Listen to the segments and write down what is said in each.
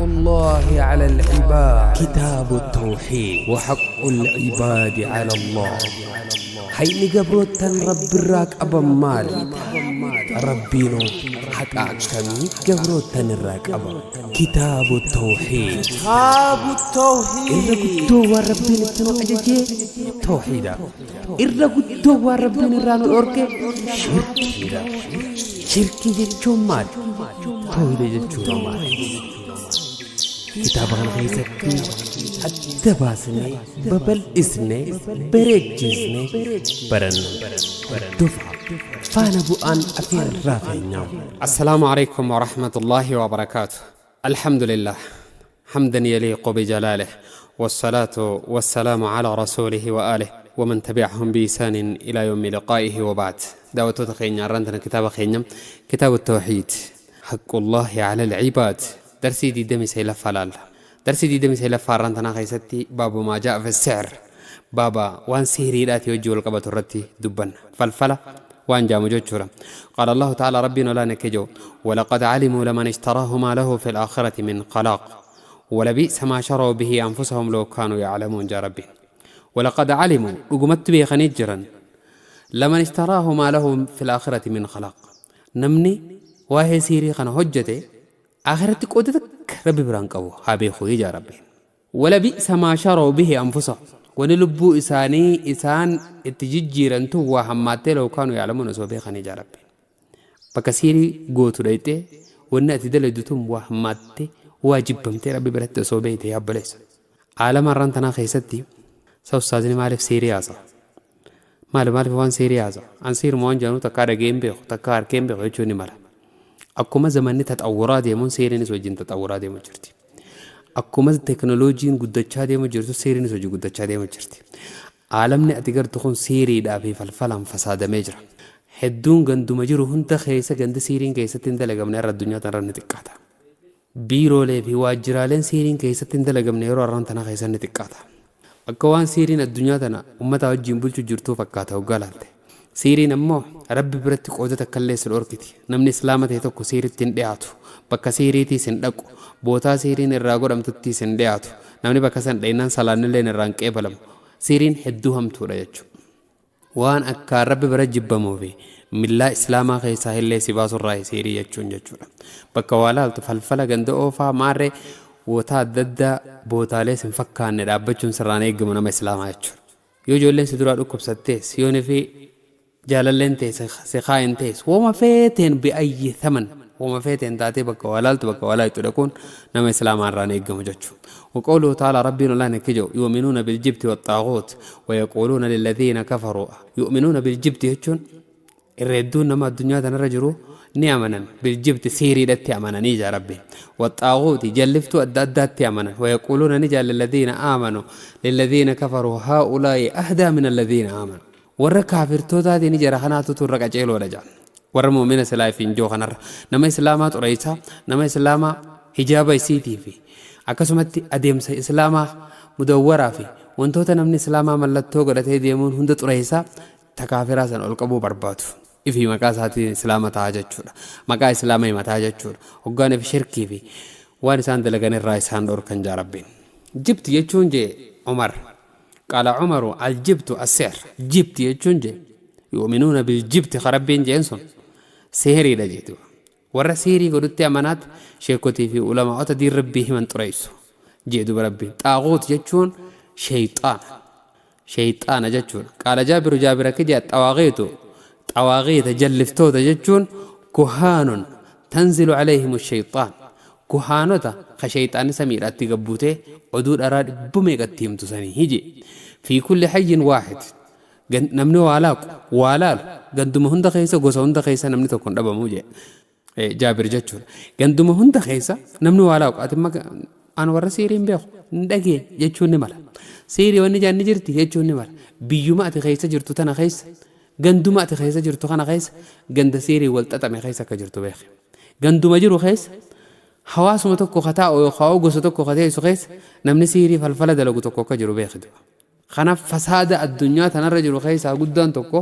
الله على العباد كتاب التوحيد وحق العباد على الله. Hayni gabroottan Rabbirraa qaban maali? Rabbiinoo haqa akkamii gabroottan irraa qaba? Kitaabu Tawxiid. Kitaabu Tawxiid. Irra guddoo waan Rabbiin itti nu ajajee tawxiida. Irra guddoo waan Rabbiin irraa nu dhorke shirkiidha. Shirkii jechuun maali? Tawxiida jechuun maali? Kitaaba kana keessatti adda baasnee babal'isnee bareechisnee baranna. Hordofaa faana bu'aan afeerraa keenya. السلام عليكم ورحمة الله وبركاته. الحمد لله حمدا يليق بجلاله، والصلاة والسلام على رسوله وآله ومن تبعهم بإحسان إلى يوم لقائه، وبعد. دعوة خينيا رنتنا كتاب خينيا كتاب التوحيد حق الله على العباد، درسي دي دمي سيلف فلال درسي دي دمي سيلف رنتنا خيستي باب ما جاء في السعر، بابا وان سهري لا وجه القبة الرتي دبا فلفلة وان جامو جوجورا. قال الله تعالى ربنا لا نكجو ولقد علموا لمن اشتراه ما له في الآخرة من خلاق ولبئس ما شروا به أنفسهم لو كانوا يعلمون. جا ربي ولقد علموا رقمت به خنجرا لمن اشتراه ما له في الآخرة من خلاق. نمني واهي سيري خنا هجته آخرتك قدتك ربي برانقو هابي خوي جا ربي. ولبئس ما شروا به أنفسهم ونلبو إساني إسان اتججيرن تو وحماتي لو كانوا يعلمون سو بيخني جا ربي. بكسيري قوتو دايته ونأتي دلدتم وحماتي واجبمتي ربي برت سو بيتي يا بليس. عالم الرنتنا خيستي سو استاذني مالف سيري آسا مالف مالف وان سيري آسا عن سير موان جانو تكار جيم بيخ تكار كيم بيخ يجوني مالا. أكما زماني تطورا ديمون سيرين سوجين تطورا ديمون جرتي. أكما تكنولوجين قدتشا ديمون جرتو سيرين سوجي قدتشا ديمون جرتي. عالمني أتقر تخون سيري دا في فلفلان فساد ميجرا هدون غندو مجرو هنتا خيسا غند سيرين كيسا تندلق من الدنيا تنرن تكاتا. بيرولي في واجرالين سيرين كيسا تندلق من يرو أران خيسا نتكاتا. أكوان سيرين الدنيا تنا أمتا وجين بلچو جرتو فكاتا وقالالتي. سيرين أمو ربي برتك قودتك كليس الأوركتي. نمني إسلامة توكو سيرتين دياتو بكا سيريتي سندقو بوتا سيرين الراغور أمتتي سندياتو نمني بكا سندينان سلان لين الرانك إبلم سيرين هدوهم تورا يجو وان أكا ربي برجب بموفي ملا إسلاما خيسا هلي سباس الرأي سيري يجون ججورا بكا والالتو فلفلا غندو أوفا ماري وتا ددا بوتالي سنفكان رابچون سرانه eeggamu nama islaamaa jechuudha. Yoo ijoolleen si duraa dhukkubsattees yoon fi jaalalleen teesse si kaayin teesse wama feeteen bi'ayyi thaman wama feeteen taatee bakka walaaltu bakka walaaltu dhaquun nama islaamaa irraan eeggamu jechuudha. وقوله تعالى ربنا لا نكجو يؤمنون بالجبت والطاغوت ويقولون للذين كفروا يؤمنون بالجبت يجون الردون نما الدنيا تنرجرو نعمنا بالجبت سيري دتي أمنا نيجا ربي والطاغوت جلفتو أدادات أمنا ويقولون نجا للذين آمنوا للذين كفروا هؤلاء أهدى من الذين آمنوا ورا كافرتو تاتي نجا رخناتو ترقى جيلو رجع ورا مؤمنة سلايفين جو خنر نما إسلامات رئيسا نما إسلاما حجابة سيتي في أكسمت أديم إسلاما مدورة في وانتو تنمني إسلاما ملتو قدتي ديمون هندت رئيسا تكافرا سن ألقبو برباتو في مكان ساتي إسلام تاجت شورا مكان إسلامي ما تاجت شورا وقاني في شركي في وانسان دلقاني الرئيس هان أركن جاربين. جبت يجون جي عمر قال عمر الجبت السحر جبت يجون جي يؤمنون بالجبت خربين جينسون سهري لجيتو ورا سهري قلت أمانات شيكوتي في علماء تدير ربي من تريسو جيدو بربي طاغوت يجون شيطان شيطان جتون. قال جابر جابر كجا طواغيت طواغيت جلفتو جتون كهان تنزل عليهم الشيطان كهانوتا خشيطان سميرات تقبوته ودود أراد بميقتهم تسني هجي في كل حي واحد نمنو والاك والال قندم هند خيسة قوس هند خيسة نمني تكون دبا موجه جابر جتون قندم هند خيسة نمنو والاك أتما أنا ورا سيرين بيخ ندقي جتون نملا سيري ونجا نجرتي جتون نملا بيوما أتخيسة جرتو تنا خيسة قندم أتخيسة جرتو خنا خيسة قند سيري والتأتم خيسة كجرتو بيخ قندم جرو خيسة hawaasuma tokko kataa yookaan gosa tokko kateessu keessa namni siirii falfala dalagu tokko akka jiru beektu. Kanaaf fasaada addunyaa tanarra jiru keessaa guddaan tokko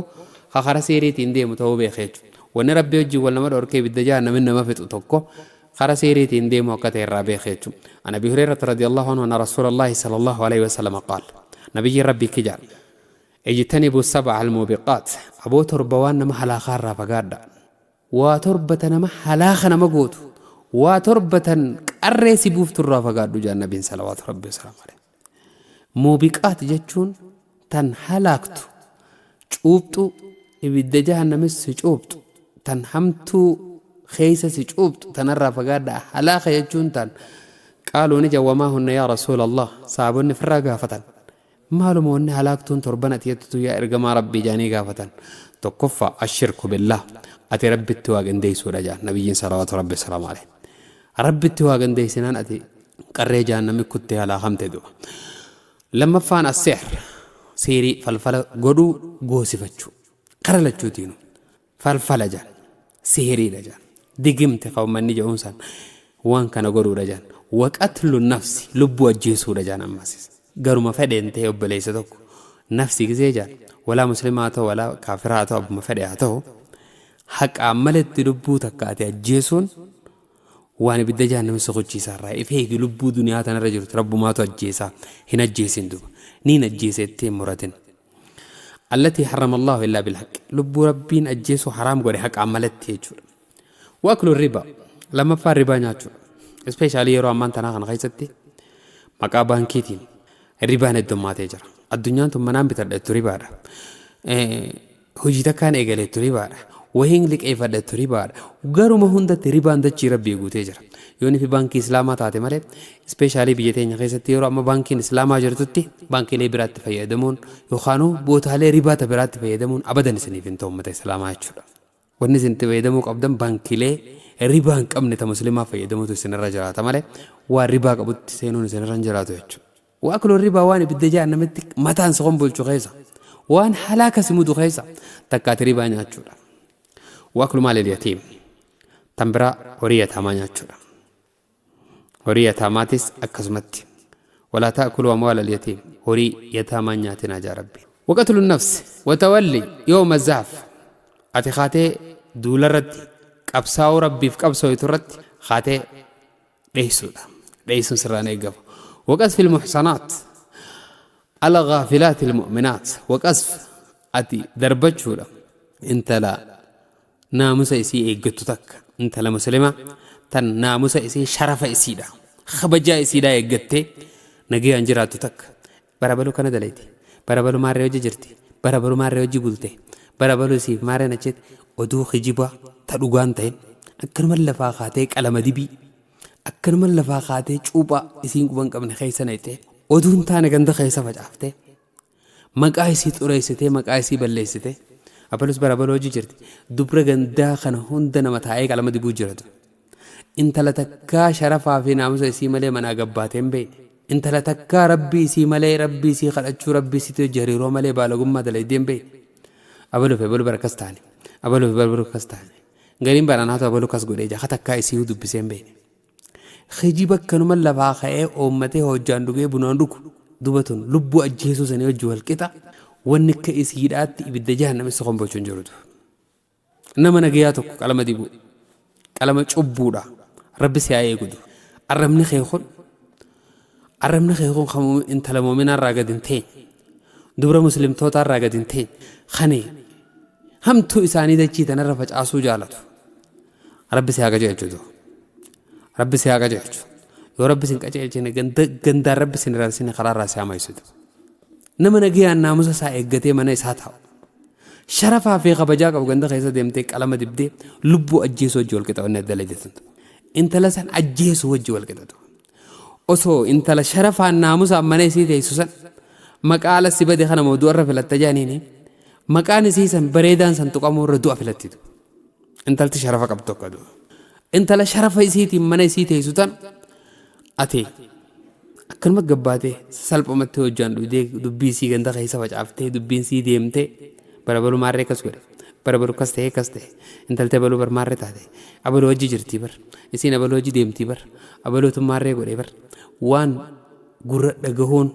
kakara siiriitiin deemu ta'uu beeka jechuudha. Wanni rabbi wajjin wal nama dhorkee ibidda jahannamii nama fixu tokko Kara sihiriitiin deemuu akka ta'e irraa beeke jechuudha. An Abi Hurayrata radiyallahu anhu anna Rasuulallahi sallallahu alaihi wasallam qaal. Nabiyyi Rabbii kijaan. Ijtanibu sab'a almuubiqaat. Aboo torba waan nama halaakaa irraa fagaadha. Waa torba ta nama halaaka nama gootu. Waa torba tan qarree si buuftu irraa fagaadhu jaan nabiin salawaatu rabbi wasalaamu alaihi. Muubiqaat jechuun tan halaaktu, cuuphxu, ibidda jahannamis si cuuphxu, tan hamtuu keessa si cuuphxu tanarraa fagaadhaa. Halaaka jechuun tan qaaluu ni jan wamaa hunna yaa rasuulallah sahaabonni firraa gaafatan. Maaluma wanni halaaktuun torban ati jettutu yaa ergamaa rabbii jaanii gaafatan. Tokkoffaa ashirku billah ati rabbitti waa qindeessuudha jaan nabiyyiin salawaatu rabbi salaamu alayhi. Rabbitti waa qindeessinaan ati qarree jahannami kuttee halaakamte du'a. Lammaffaan as-sihr siirii falfala godhuu goosifachuu kara lachuutiinu falfala jaan sihiriidha jaan digimte ka ummanni jedhuun san waan kana godhuudha jaan waqatlu nafsi lubbuu ajjeesuudha jaan ammas garuma fedheen ta'e obboleessa tokko nafsi gisee jaan walaa muslimaa haa ta'u walaa kaafiraa haa ta'u abbuma fedhe haa ta'u haqaan maletti lubbuu takka ati ajjeesuun waan ibidda jahannama si kuchiisaa irraa if eegi lubbuu duniyaa tanarra jirtu rabbumaatu ajjeesaa hin ajjeesin duba niin ajjeesa jettee hin muratin allatii harrama allahu illaa bilhaqi lubbuu rabbiin ajjeesuu haraam godhe haqaan malatti jechuudha wa aklu riba lammaffaan ribaa nyaachuudha ispeeshaalii yeroo ammaan tanaa kana keessatti maqaa baankiitiin ribaan heddummaatee jira addunyaan tun manaan bitadha jettu ribaadha Hojii takkaan eegaleettu ribaadha. Wahiin liqeeffadhettu ribaadha. Garuma hundatti ribaan dachii Rabbii guutee jira. Yoonifi baankii Islaamaa taate malee ispeeshaalii biyya teenya keessatti yeroo amma baankiin Islaamaa jirtutti baankiilee biraatti fayyadamuun yookaanuu bootaalee ribaa ta biraatti fayyadamuun abadan isiniif hin ta'u ummata Islaamaa jechuudha. Wanni isin itti fayyadamuu qabdan baankiilee ribaa hin qabne ta muslimaa fayyadamuutu isinirra jiraata malee waan ribaa qabutti seenuun isinirra hin jiraatu jechuudha. Wa'aklu ribaa waan ibidda jahannamitti mataan si kombolchu keessa waan halaaka si mudu keessa takka ati ribaa nyaachuudha. Wa'aklu maalil yatiim tan biraa horii yataamaa nyaachuudha. Horii yataamaatis akkasumatti. Walaa ta'kulu amwaalal yatiim horii yataamaa hin nyaatinaa jaa Rabbi. Waqatlu nafsi watawalli yawma zahf ati kaatee duularratti qabsaa'uu Rabbiif qabsooytu irratti kaatee dheeysuudha. Dheeysuun sirraa hin eegamu. Waqasfi almuhsanaat alghaafilaati almu'minaat waqasf ati darbachuudha intala naamusa isii eeggattu takka intala muslima tan naamusa isii sharafa isiidha kabajaa isiidha eeggattee nagayaan jiraattu takka barabalu kana dalayti barabalu maarree hojii jirti barabalu maarree hojii bulte barabalu isiif maarreen achitti oduu kijibaa ta dhugaan ta'in akkanuma lafaa kaatee qalama dibii akkanuma lafaa kaatee cuuphaa isiin quba hin qabne keessa naqxee oduu hin taane ganda keessa facaaftee maqaa isii xureessitee maqaa isii balleessitee abalus barabaluu hojii jirti dubra gandaa kana hunda nama taa'ee qalama dibuu jiratu intala takkaa sharafaa fi naamusa isii malee manaa gabbaatee hin beekne intala takkaa rabbii isii malee rabbii isii kadhachuu rabbii isiitti hojii hariiroo malee baalagummaa dalaydee hin beekne abaluu fi abaluu bara akkas taane abaluu fi abaluu akkas taane Gariin bara anaatu abalu kas godhee jaa ka takkaa isiihu dubbisee hin beekne. Kijiba akkanuma lafaa ka'ee oommatee hojjaan dhugee bunaan dhugu. Duba tun lubbuu ajjeesuu sanii wajji wal qixa wanni akka isiidhaatti ibidda jahannam isa kombolchu hin jirutu. Nama nagayaa tokko qalama dibuu. Qalama cubbuudha. Rabbi si haa eegudu. Arrabni kee kun arrabni kee kun kan intala mu'minaa irraa gad hin teenye. Dubra muslimtootaa irraa gad hin teenye. Kani Hamtuu isaanii dachii tanarra facaasuu jaalatu. Rabbi si haa qajeelchu du. Rabbi si haa qajeelchu. Yoo Rabbi sin qajeelchine ganda gandaan Rabbi sin iraarsine karaa irraa si haa maysitu. Nama nagayaan naamusa isaa eeggatee mana isaa taa'u. Sharafaa fi kabajaa qabu ganda keessa deemtee qalama dibdee lubbuu ajjeesuu wajji wal qixa wanni adda lejjetan. Intala san ajjeesuu wajji wal qixatu. Osoo intala sharafaan naamusaan mana isii teessu san maqaa ala si bade kana moo du'arra filatta jedhaniini maqaan isii san bareedaan san tuqamuu irra du'a filattitu. Intalti sharafa qabdu tokko du'a. Intala sharafa isiitiin mana isii teessu tan ati akkanuma gabbaatee salphumatti hojjaan dhugdee dubbii isii ganda keessa facaaftee dubbiin sii deemtee barabalu maarree akkas godhe barabalu akkas ta'e akkas ta'e intalti abaluu bar maarree taate abaluu hojii jirtii bar isiin abaluu hojii deemtii bar abaluutu maarree godhe bar waan gurra dhagahuun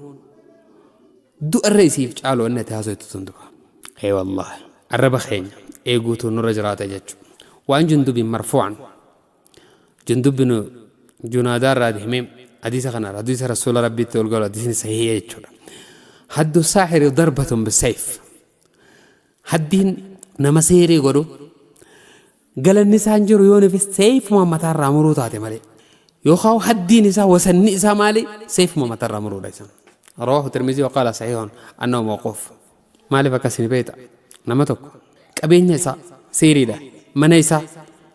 du'arra isiif caalu wanni ati haasoytu tun duba ee wallaahi arraba keenya eeguutu nurra jiraata jechuudha waan jundubiin marfuu'an. Jundub bin Junaadaa irraa himee hadiisa kana hadiisa rasuula rabbiitti ol galu hadiisni sahiha jechuudha. Haddu saaxiri darbatun bisayf. Haddiin nama seerii godhu galanni isaan jiru yoo nufi seeyfuma mataarraa muruu taate malee. Yookaan haddiin isaa wasanni isaa maali seeyfuma mataarraa muruudha isaan. Rawaahu Tirmizii waqaala sahiihun annahu mawquuf. Maaliif akkasini beekta? Nama tokko qabeenya isaa seeriidha mana isaa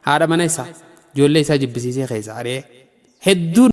haadha mana isaa ijoollee isaa jibbisiisee keessa ari'ee hedduu.